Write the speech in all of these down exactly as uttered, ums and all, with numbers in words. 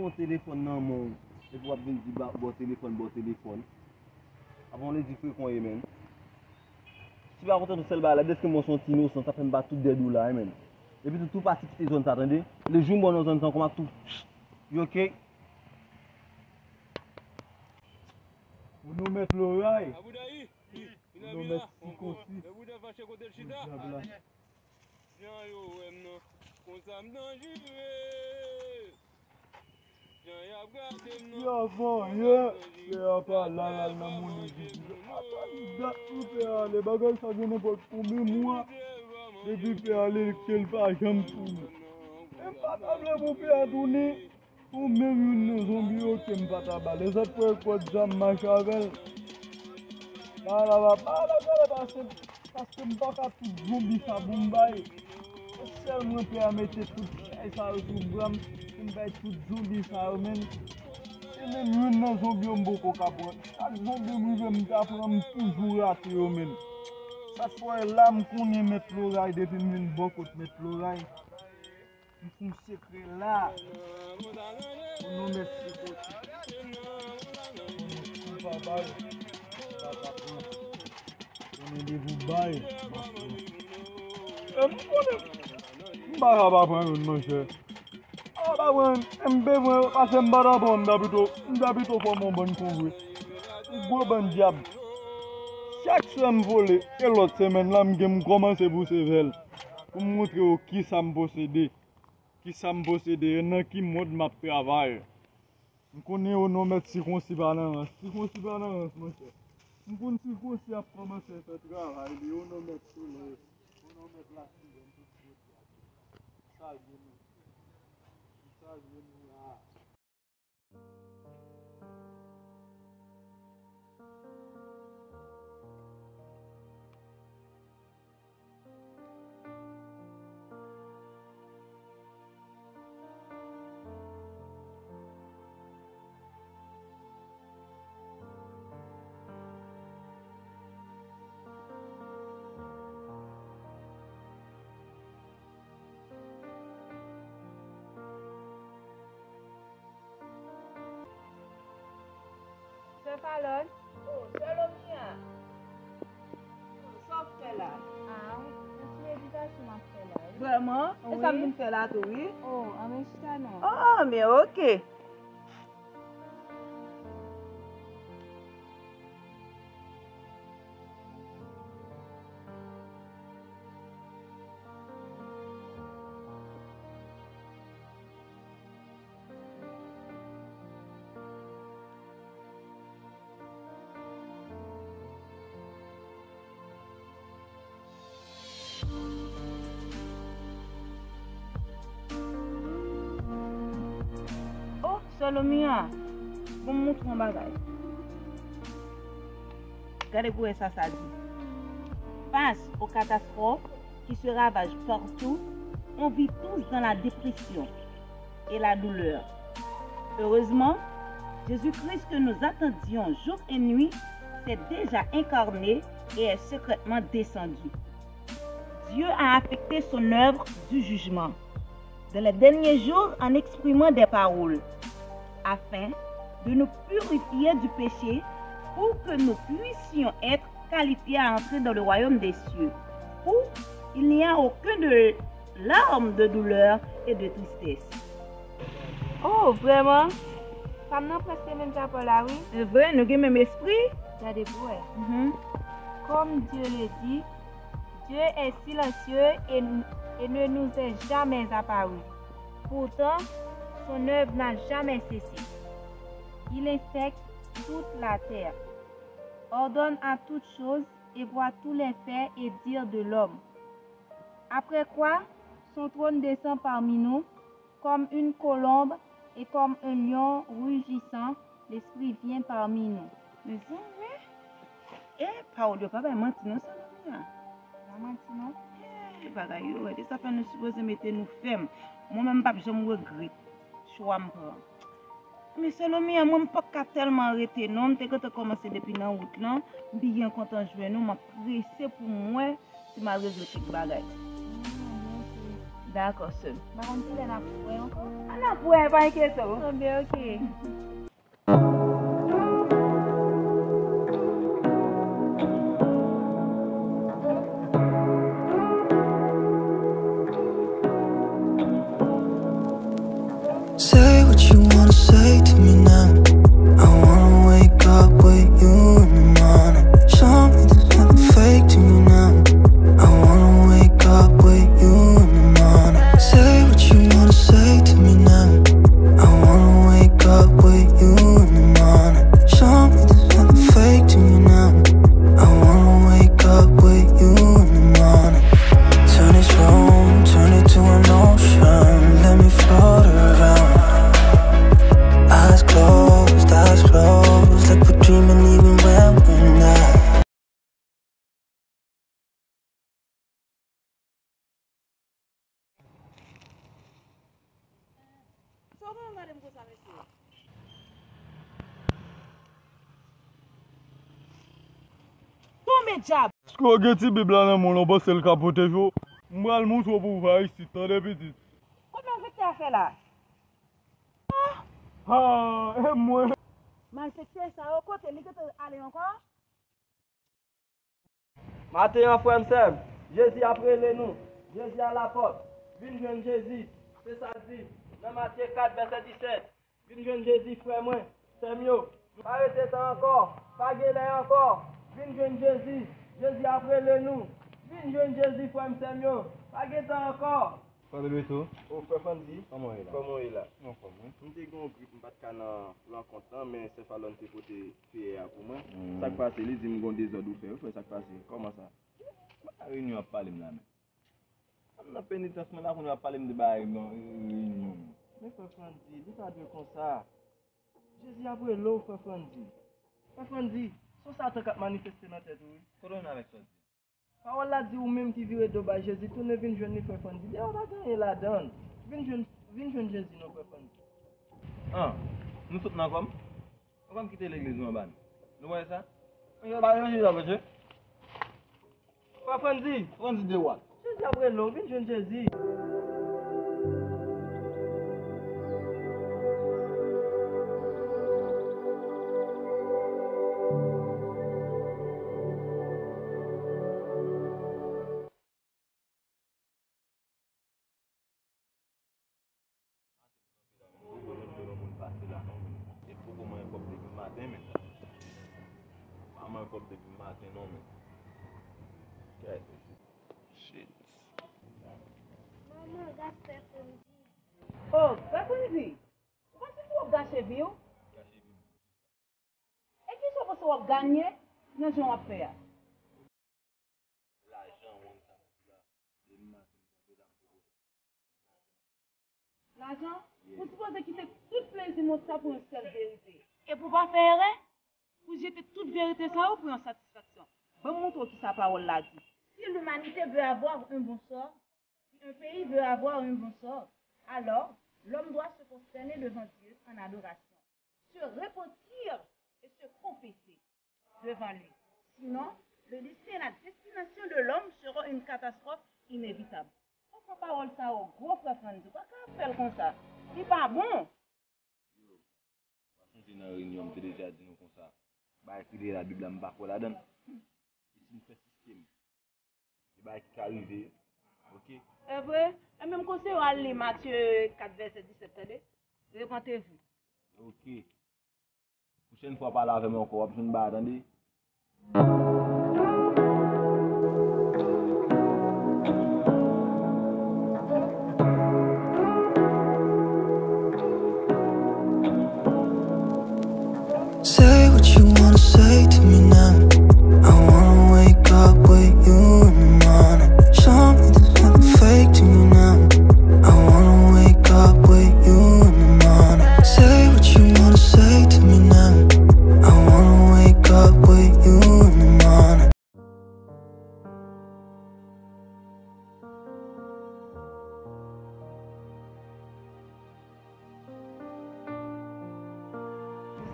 Yon telefòn nan men w, epi w ap vin di ba, ba w telefòn, ba w telefòn. Apa w vle di frekan w ye, menn? Si pa kontan tout sèl bagay la, dèske mwen se yon ti inosan, sa fè m bat tout dèd ou la, wi, menn. Epi tou, tou pati kite zòn sa, tande? Lejou m wè w nan zòn sa ankò, m ap tou, yo, oke? Pou nou mèt loray. Pou nou mèt sikosi. Pou dyab la. Jan yo wè m nan, konsa m danjere. Jan y ap gade m nan. Yo, bon, yo, pè a pa la, l al nan moulen vizit. Atann dat pou pè a ale, bagay sa gen nenpòt konbyen mwa. Depi pè a ale, ke l pa janm tounen. E m pa ta vle pou pè a tounen. Ou menm youn nan zonbi yo ke m pa ta ba l. E zòt kwè kòd sa m mache avè l. Bagay la pa, bagay la pa, pa senp, paske m pa ka tout zonbi sa pou m bay. Se sèl mwen pè a mete tout chay sa yo sou bra m pou m bay tout zonbi sa yo, menn. E menm youn nan zonbi yo m poko ka pran. Chak zonbi m rive m ta pran, m toujou rate yo, menn. Sa k fè w wè la m konnen mèt loray depi m vin bò kot mèt loray. M fè yon sekrè la. Pou nou mèt sikosi. Pou nou pa bay. Pa ka pran. Konnen depi w bay, m ap pran. E m konnen. M pa ka pa pran youn, monchè. A pa pran, m bezwen yo, paske m pa ta pran, m ta pito, m ta pito fòme yon bann konvwe. Yon gwo bann dyab. Chak sè m vole, e lòt semèn la, m gen m kòmanse pouse vèl. Pou m montre yo kisa m posede. Kisa m posede e nan ki mond m ap travay. M konnen yo non mèt sikonsi pa nan rans. Sikonsi pa nan rans, monchè. M konn sikonsi ap kòmanse fè travay li, yo non mèt solèy, yo non mèt latibèn, tout kote a. Sa ye nou. Sa ye nou la. Sè Falòn. Oh, sè Lomia. Sa w ap fè la? Ah, yon ti meditasyon m ap fè la, wi. Vrèman? E sa m vin fè la tou, wi. Oh, anben chita non. Oh, men oke. Oh, sè Lomia, bon, m montre w yon bagay. Gade pou wè sa sa di. Face aux catastrophes qui se ravagent partout, on vit tous dans la dépression et la douleur. Heureusement, Jésus-Christ que nous attendions jour et nuit s'est déjà incarné et est secrètement descendu. Dieu a affecté son œuvre du jugement dans les derniers jours en exprimant des paroles, afin de nous purifier du péché, pour que nous puissions être qualifiés à entrer dans le royaume des cieux, où il n'y a aucun de larmes, de douleur et de tristesse. Oh, vrèman? Fanm nan prèske menm jan avè w la, wi. Se vre, nou gen menm espri. Gade pou wè. Mhm. Comme Dieu le dit, Dieu est silencieux et, et ne nous est jamais apparu. Pourtant, son œuvre n'a jamais cessé. Il inspecte toute la terre, ordonne à toutes choses et voit tous les faits et dires de l'homme. Après quoi, son trône descend parmi nous, comme une colombe et comme un lion rugissant, l'Esprit vient parmi nous. Mezanmi, e pawòl yo pa bay manti non, Salomia. Pa manti non. E bagay yo rèd, e sa fè nou sipoze mete nou fèm. Mwen menm, m p ap janm regrèt chwa m pran. Men Salomia, mwen m p ap ka tèlman rete non, m te gentan kòmanse depi nan wout lan, m byen kontan jwenn ou, m ap prese pou m wè si m al regle kèk bagay. Dakò, sè m. M pa konn kilè n ap wè ankò. A, n ap wè, pa enkyete w. Anben, oke. Say what you wanna say to me now. I wanna wake up with you in the morning. Show me there's nothing fake to me now. I wanna wake up with you in the morning. Say what you wanna say to me now. I wanna wake up with you in the morning. Show me there's nothing fake to me now. I wanna wake up with you in the morning. Turn this room, turn it to an ocean. Let me float around. Eyes closed, eyes closed, like we're dreaming even when we're not. Sa w genlè gade m konsa, mesye? Tonbe dyab! Èske w gen ti Bib la nan men w la, w panse l ka pwoteje w? M pral montre w pou w va isit, tande pitit. Kòman vektè a fè la? Ha! E mwen! Malfektè sa yo, kote li gentan ale ankò? Maten an, frè m, sè m, Jezi ap rele nou. Jezi alapòt. Vin jwenn Jezi. Se sa l di nan Matye kat, vèsè disèt. Vin jwenn Jezi, frè mwen, sè m yo. Pa rete tan ankò. Pa gen lè ankò. Vin jwenn Jezi. Jezi ap rele nou. Vin jwenn Jezi, frè m, sè m yo. Pa gen tan ankò. Frè Bebeto. O, frè Fandy. Kòman w ye la? Kòman w ye la? Anfòm, wi. M te gen yon grip, m pa t ka nan rankont lan, men sè Falòn te pote feyè a pou mwen. Hmm. Sa k pase? Li di m gon dezòd ou fè, wi, frè, sa k pase? Kòman sa? Mwen nan reyinyon ap pale m la, men. Mwen nan penitans mwen la, kounye a ap pale m de bagay nan reyinyon. Men frè Fandy, li pa dwe konsa. Jezi ap rele w, frè Fandy. Frè Fandy, se yon Satan k ap manifeste nan tèt ou, wi. Kote w vin avèk sa w di a? Pawòl la di ou menm ki vire do bay Jezi, tounen vin jwenn li, frè Fandy. Deyò pa gen anyen ladan l. Vin jwenn, vin jwenn Jezi non, frè Fandy. An, nou sot nan kòm? Ou konn kite legliz nou anba nou. Nou wè sa? Yo ba yo Jezi ap jwe. Frè Frandy. Frandy de wat. Jezi ap rele w, vin jwenn Jezi. Maten m kanpe la, men m poko janm wè yon moun pase la non, men. E poko manyen kòb depi maten, men. Pa manyen kòb depi maten non, men. Kèt. Shit. Manman, gad frè Frandy. Oh, frè Frandy, ou pa santi w ap gache vi w? Gache vi m. E kisa w panse w ap ganye nan jan w ap fè a? Lajan, wonn sa, depi maten m kanpe la, m poko jwenn lajan. Lajan? Yes. Ou sipoze kite tout plezi mond sa pou yon sèl verite. Epi w pa fè erè pou jete tout verite sa yo pou yon satisfaksyon. Ban m montre w kisa pawòl la di. Si l'humanité veut avoir un bon sort, si un pays veut avoir un bon sort, alors l'homme doit se prosterner devant Dieu en adoration, se repentir et se confesser devant lui. Sinon, le destin et la destination de l'homme seront une catastrophe inévitable. Pafwa pawòl sa yo gwo, frè Frandy, ou pa ka ap fè l konsa. Li pa bon. Yo, pa sonje nan reyinyon m te deja di nou konsa, bagay ki rele Labib la, m pa kwè ladan l. E si m fè sistèm? Gen bagay ki ka rive, oke? E vre? Enben, m konseye w al li Matye kat vèsè disèt, tande? Repentez-vous. Oke. Pwochèn fwa w pale avè m ankò, w ap jwenn bagay, tande? Say what you wanna say to me now. I wanna wake up with you in the morning. Show me there's nothing fake to me now. I wanna wake up with you in the morning. Say what you wanna say to me now. I wanna wake up with you in the morning.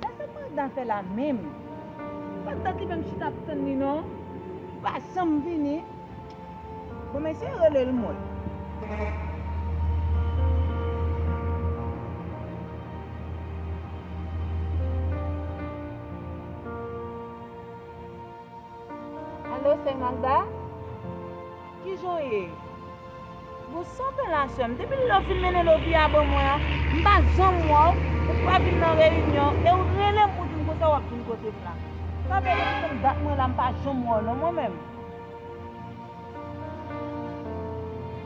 Sa se Magda fè la menm? Magda ki menm chita ap tann li non. Li pa janm vini. Bon, men se rele l mwen. Sè Magda, kijan w ye? Bon, sa w fè la, sè m? Depi lè w fin mennen Lovia ban mwen an, m pa janm wè w, ou pa vin nan reyinyon, e w rele m pou di m konsa w ap vin kote m la. Sa fè depi tank dat mwen la, m pa janm wè w non, mwen menm.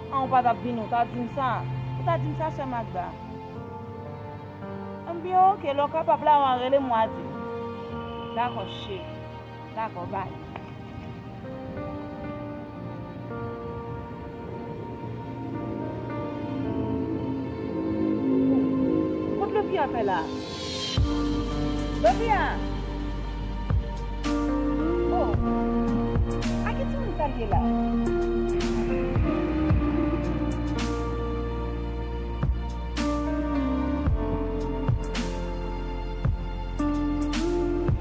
An, ou pa t ap vini, ou ta di m sa. Ou ta di m sa, sè Magda. Anbyen, oke, lè w kapab la, w a rele m, w a di m. Dakò, cheri. Dakò, bay. Kot Lovia fè la? Lovia! Oh! A ki timoun sa l ye la?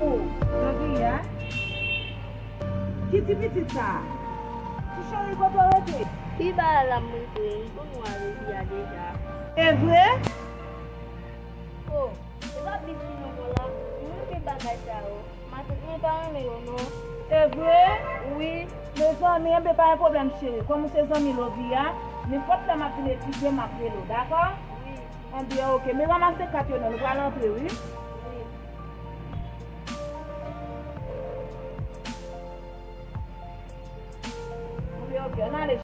Oh, Lovia? Ki ti pitit sa a? Ti cheri, kote w rete? Pi ba a la m rete, m konn wè Lovia deja. E vre? Oh, se pa bif ki nan kò la, m renmen bagay sa yo. Matant mwen pa renmen yo non. E vre? Wi. Mezanmi, enben pa gen pwoblèm cheri. Kòm ou se zanmi Lovia, nenpòt lè m ap vin etidye, m ap rele w, dakò? Wi. Enben oke. Men ranmase kat yo non, nou pral antre wi. Wi. Enben oke, ann ale.